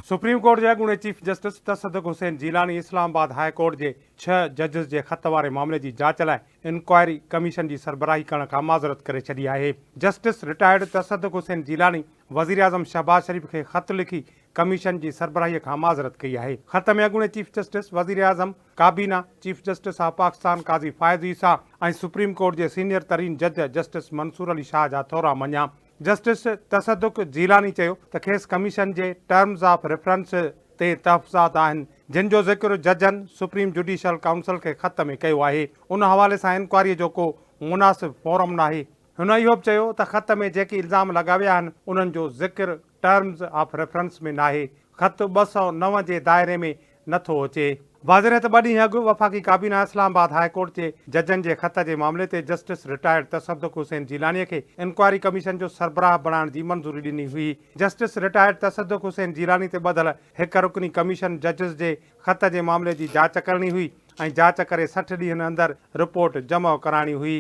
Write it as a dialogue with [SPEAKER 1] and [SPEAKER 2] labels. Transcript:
[SPEAKER 1] Supreme court جي اڳوڻي chief justice Tasadduq Hussain Jilani Islamabad high court جي ڇهه ججز جي خط واري معاملي جي جاچ لاء انڪوائري ڪميشن جي سربراهي ڪرڻ کان معذرت ڪري ڇڏي آهي. جسٽس رٽائرڊ تصدق حسين جيلاني وزيراعظم شهباز شريف کي خط لکي ڪميشن جي سربراهي کان معذرت ڪئي آهي. خط ۾ اڳوڻي چيف جسٽس، وزيراعظم، ڪابينا، chief justice of Pakistan Qazi Faez Isa ۽ supreme court جي سينيئر ترين جج جسٽس منصور علي شاهه جا ٿورا مڃيا. جسٽس تصدق جيلاني چيو ته کيس ڪميشن جي ٽرمز آف ريفرنس تي تحفظات آهن، جن جو ذڪر ججن سپريم جڊيشل ڪائونسل کي خط ۾ ڪيو آهي، ان حوالي سان انڪوائري جو ڪو مناسب فورم ناهي. هن اهو به چيو ته خط ۾ جيڪي الزام لڳايا ويا آهن، انهن جو ذڪر ٽرمز آف ريفرنس ۾ ناهي، خط 209 جي دائري ۾ نه ٿو اچي. واضح رهي ته ٻه ڏينهن اڳ وفاقي ڪابينا اسلام آباد هاء ڪورٽ جي ججن جي خط جي معاملي تي جسٽس رٽائرڊ تصدق حسين جيلاني کي انڪوائري ڪميشن جو سربراهه بڻائڻ جي منظوري ڏني هئي. جسٽس رٽائرڊ تصدق حسين جيلاني تي ٻڌل هڪ رڪني ڪميشن ججز جي خط جي معاملي جي جاچ ڪرڻي هئي ۽ جاچ ڪري 60 ڏينهن اندر رپورٽ جمع ڪرائڻي هئي.